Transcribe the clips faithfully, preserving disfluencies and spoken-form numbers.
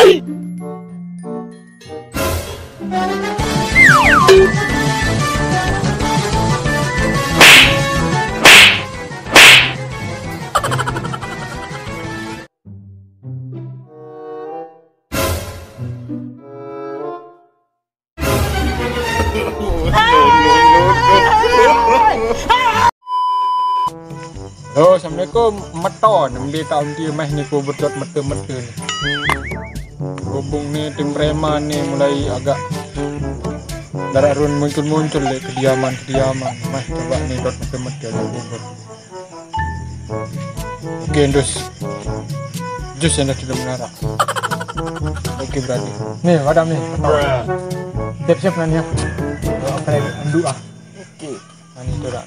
Halo, assalamualaikum. Meton, mbe tak undi meh ni ku berjot mete-mete ni. Hubung ni tim preman ni mulai agak darat run muncul-muncul le kediaman-kediaman. Meh coba ni dot mete-mete le kubur. Oke, Indus. Jus yang dah tidak mengarah. Oke, berarti. Ni, padam ni. Siap-siap nan ya. Oke, duduk ah. Oke. Nan itu dah.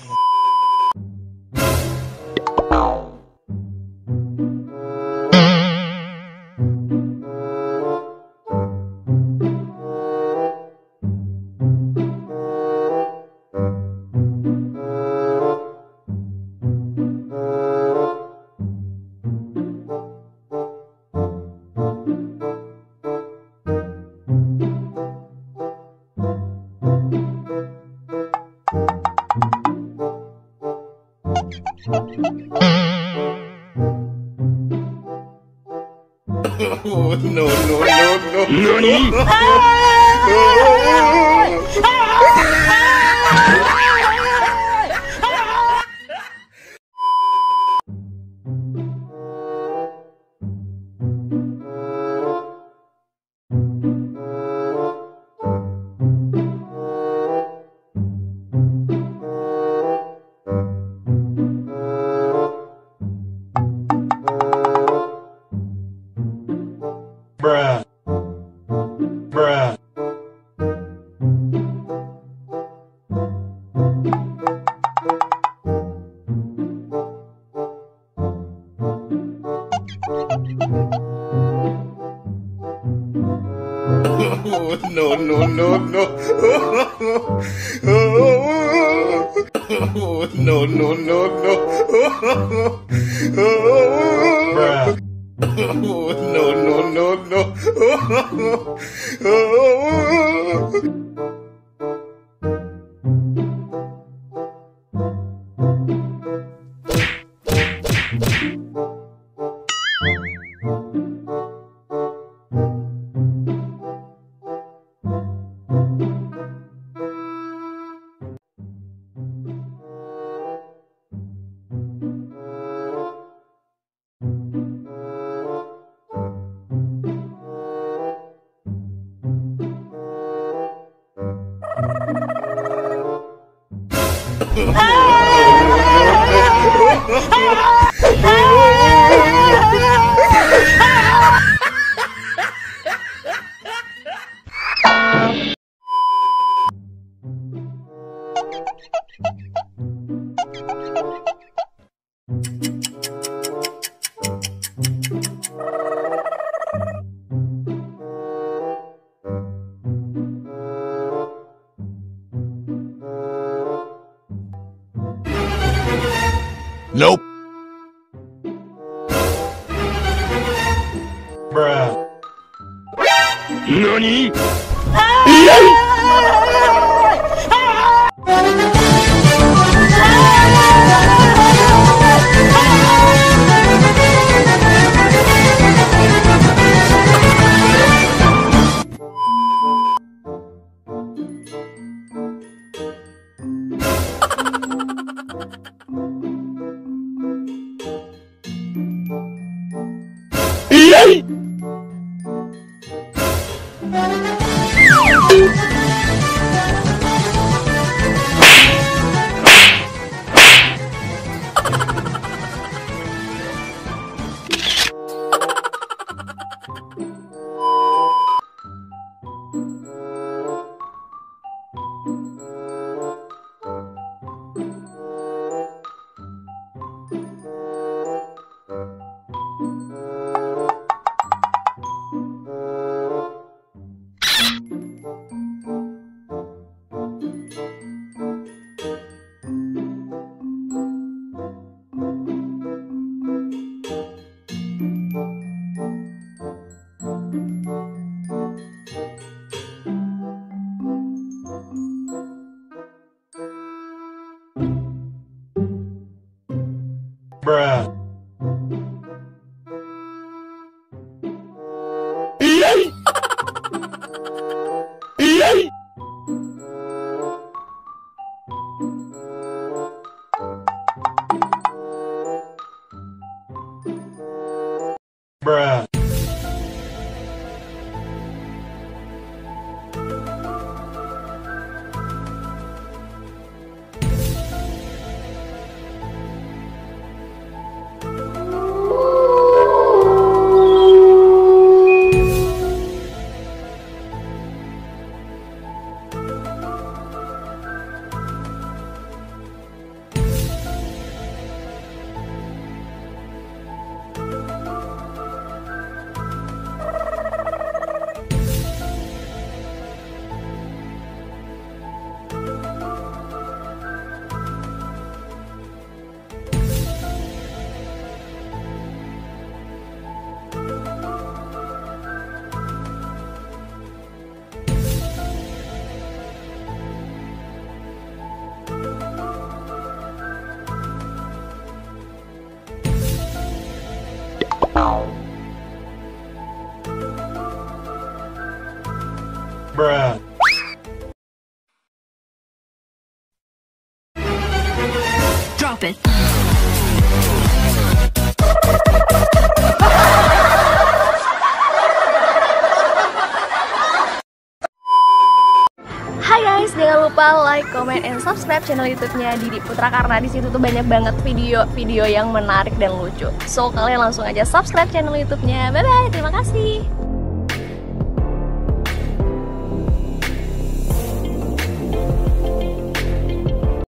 No, no, no, no. Bruh. Bruh. No, no, no, no. No, no, no, no. Bruh. No, no, no, no. Nope. Bruh. Nani? Bruh. Drop it. Hai guys, jangan lupa like, comment, and subscribe channel YouTube-nya Didi Putra karena di situ tuh banyak banget video-video yang menarik dan lucu. So kalian langsung aja subscribe channel YouTube-nya. Bye bye, terima kasih.